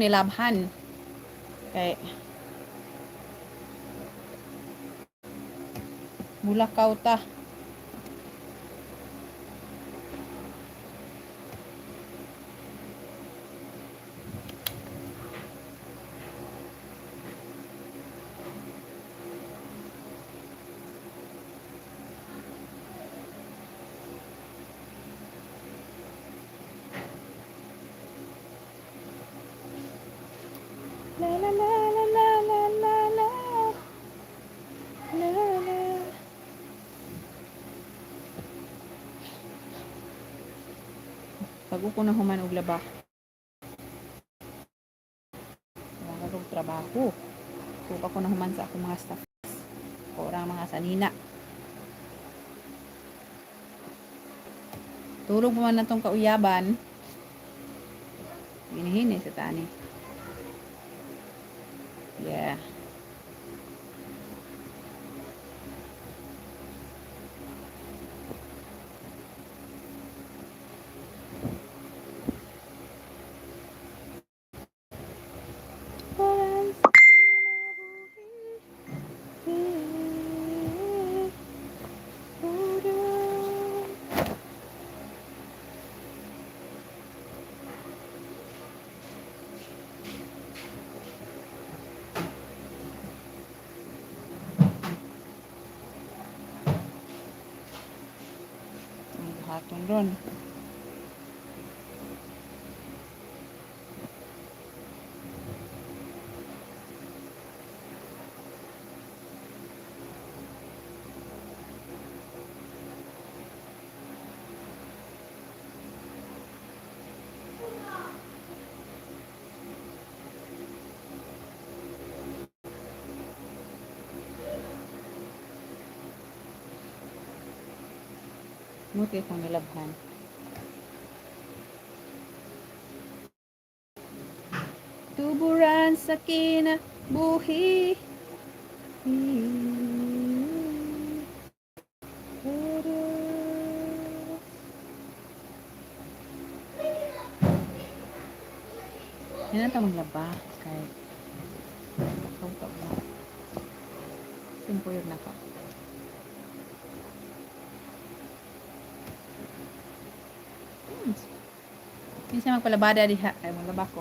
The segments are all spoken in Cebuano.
Nilabhan. Kay mulakaw ta. La la la la la la la la. La la. Pag ko na human og laba. Wala kog trabaho. Suka ko na human sa akong mga staff. Ora mga sanina. Tulog pa man na tong kauyaban. Ginihini sa tani. Yeah. Walang kinabuhi. Ang buhaton ron. Muti akong nilabhan. Tuburan sa kinabuhi. Yan ang tamang laba. Kay lakaw ka ba? Simpuyod na ka. Minsan magpalabada diha. Ay, maglaba ko.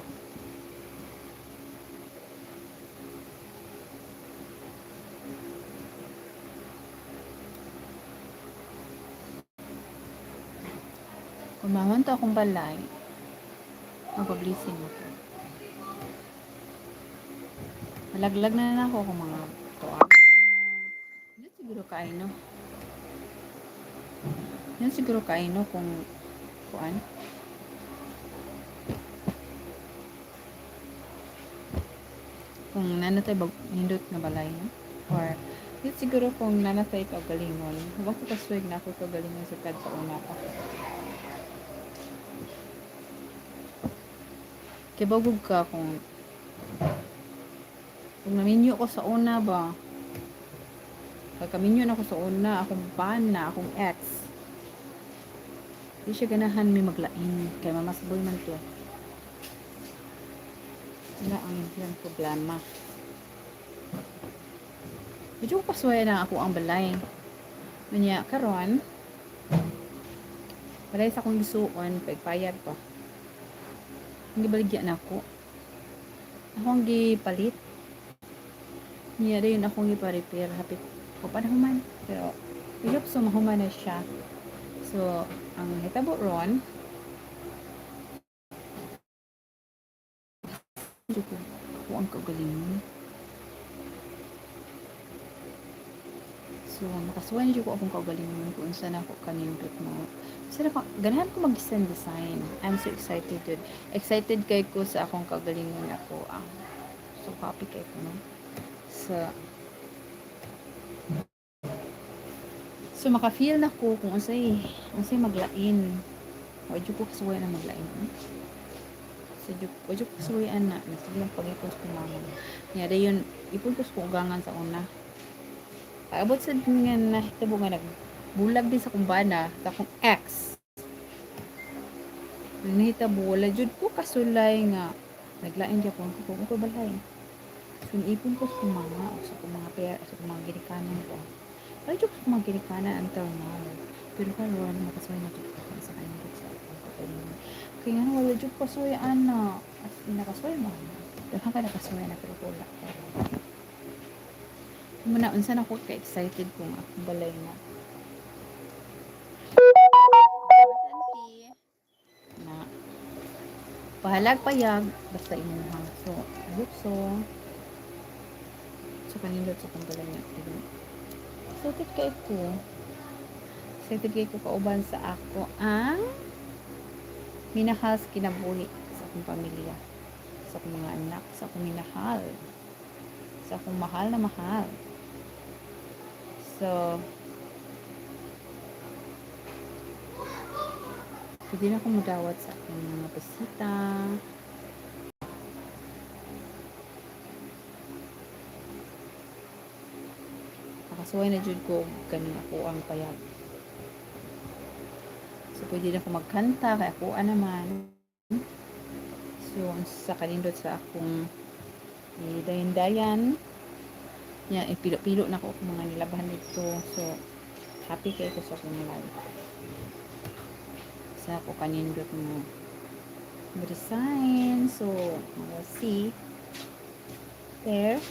Kung mahuman to akong balay, magpa-blessing ako. Malaglag na na ako kung mga tuwalya. Yun siguro kaino. Yun siguro kaino kung kuan. Kung nanatay bag nindot nga balay, no? Or yun siguro kung nanatay kaugalingon. Wa ko kasuig na ako kaugalingon sa kad sa una pa. Kay bagog ka kung naminyo ko sa una ba. Pagkaminyo na ako sa una, akong bana, akong ex. Di siya ganahan may maglain. Kay mamas boy man to. Wala ang iyang problema. Medyo ko kasuway na ako ang balay. Manya, karon, balay sa akong gisuon, pagpayad pa. Ang gibaligya na ako. Akong gipalit. Niya rin akong gipa-repair. Happy ko pa na human. Pero, I hope so mahuman na siya. So, ang hitabo ron, ako ang kagalingon. So, makasuway na ko akong kaugalingon kung unsa na ako kanindot mo. Unsa na ko, ganahan ko mag-design design. I'm so excited, dude. Excited kay ko sa akong kaugalingon ako. Ah, so happy kay ko, no? So, maka-feel na ko kung unsay maglain. Wa jud ko kasuway na maglain. No? So, wa jud ko kasuwayan na. Sige lang pag-ipon sa kong mama. Nya, dayon, ipon ko sa kong ugangan sa una. Paabot sa nga nahitabo nga nagbulag din sa kumbana sa akong ex. Nang nahitabo, wala jud ko kasulay nga Naglain gyapon ko kung ko balay. So niipon ko sa akong mama o sa akong mga pera, sa akong mga ginikanan ko. Ay, joke sa mga ginikanan until now. Pero karon makasuway na jud ko sa kanindot sa akong kaugalingon. Kaya nga wala jud kasuway ana. As in, nakasuway mo. Daghan ka nakasuway na pero wala. Muna unsa na ko ka-excited kung akong balay na. Auntie. Na bahalag payag basta imuha. So, I hope so. So kanindot sa akong balay nga. Excited kay ko. Excited kay ko kauban sa ako ang minahal sa kinabuhi, sa akong pamilya, sa akong mga anak, sa akong minahal, sa akong mahal na mahal. So, pwede na akong mudawat sa akong mga bisita. Nakasuway na jud ko kaning ako ang payag. So, pwede na ako magkanta, kay ako naman. So, sa kanindot sa akong dayan-dayan, yan, ipilo-pilo na ko akong mga nilabahan dito. So, happy kay ko sa akong life. Sa ako kanindot mo resign. So, we'll see. There.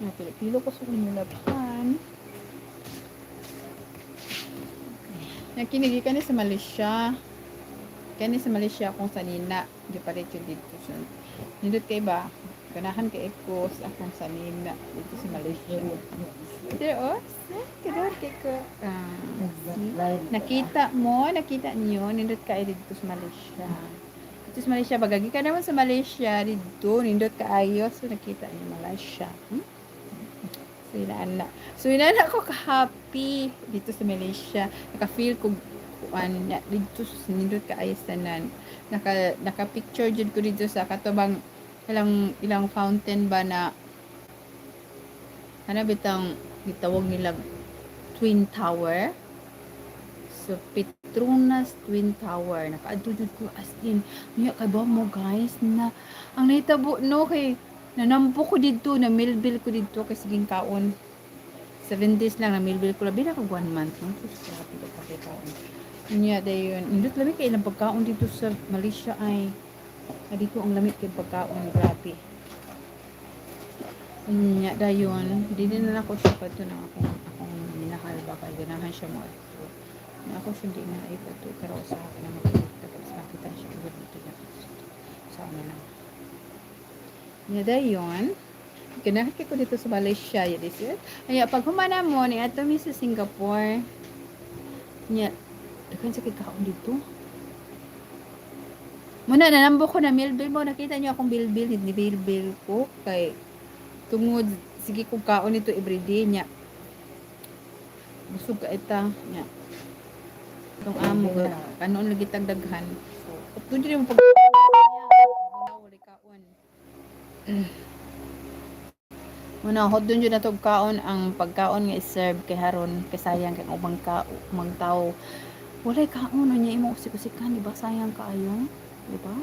Yan, pilo-pilo ko sa akong nilabahan. Nakinigi ka ni sa Malaysia. Kani sa Malaysia akong sanina. Gipalit yun dito sa nindot kay ba? Ganahan kay ko sa akong sanina dito sa Malaysia. Pero, oh, kador kay ko. Ah, see? Nakita mo, nakita niyo, nindot kaayo dito sa Malaysia. Dito sa Malaysia, bagagi ka naman sa Malaysia, dito, nindot kaayo. So, nakita niyo Malaysia. So, inana. So, inana ko ka-happy dito sa Malaysia. Naka-feel ko kuan niya dito sa nindot kaayo tanan. Naka picture jud ko dito sa katubang ilang ilang fountain ba na ano bitang gitawag nila Twin Tower. So, Petronas Twin Tower. Nakaadto jud ko as in. Niya kay ba mo guys na ang nahitabo no kay nanampo ko didto, na milbil ko didto kay siging kaon. 7 days lang na milbil ko, labi na kag one month no. Sus, grabe ko pa kay kaon. Niya dayon, indot lami kay ilang pagkaon dito sa Malaysia ay. Na dito ang lamit kay pagkaon, grabe. Nya dayon, dili na nako siya padto ng akong minahal ba kay ganahan siya mo adto. Na ako siya di na ipadto pero sa akin na makita tapos makita siya tugod dito niya. Sa ano lang. Nya dayon, ganahan kay ko dito sa Malaysia, ya this it. Ay pag humana mo ni adto mi sa Singapore. Nya daghan sa kay kaon dito. Muna nanambo ko na milbil mo, nakita niyo akong bilbil, ni bilbil ko kay tungod sige kong kaon nito everyday niya. Busog ka ita niya. Itong amo kanon lagi tagdaghan. So, updo din mo pag wala kaon. Muna hot dun jud na tog kaon ang pagkaon nga i-serve kay haron kay sayang kay ubang ka mang tao. Walay kaon unya imo usik-usikan, di ba? Sayang kaayo, di ba?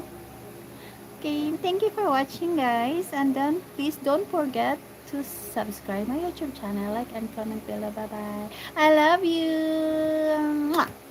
Okay, thank you for watching, guys, and then please don't forget to subscribe my YouTube channel, like and comment below. Bye bye. I love you. Mwah!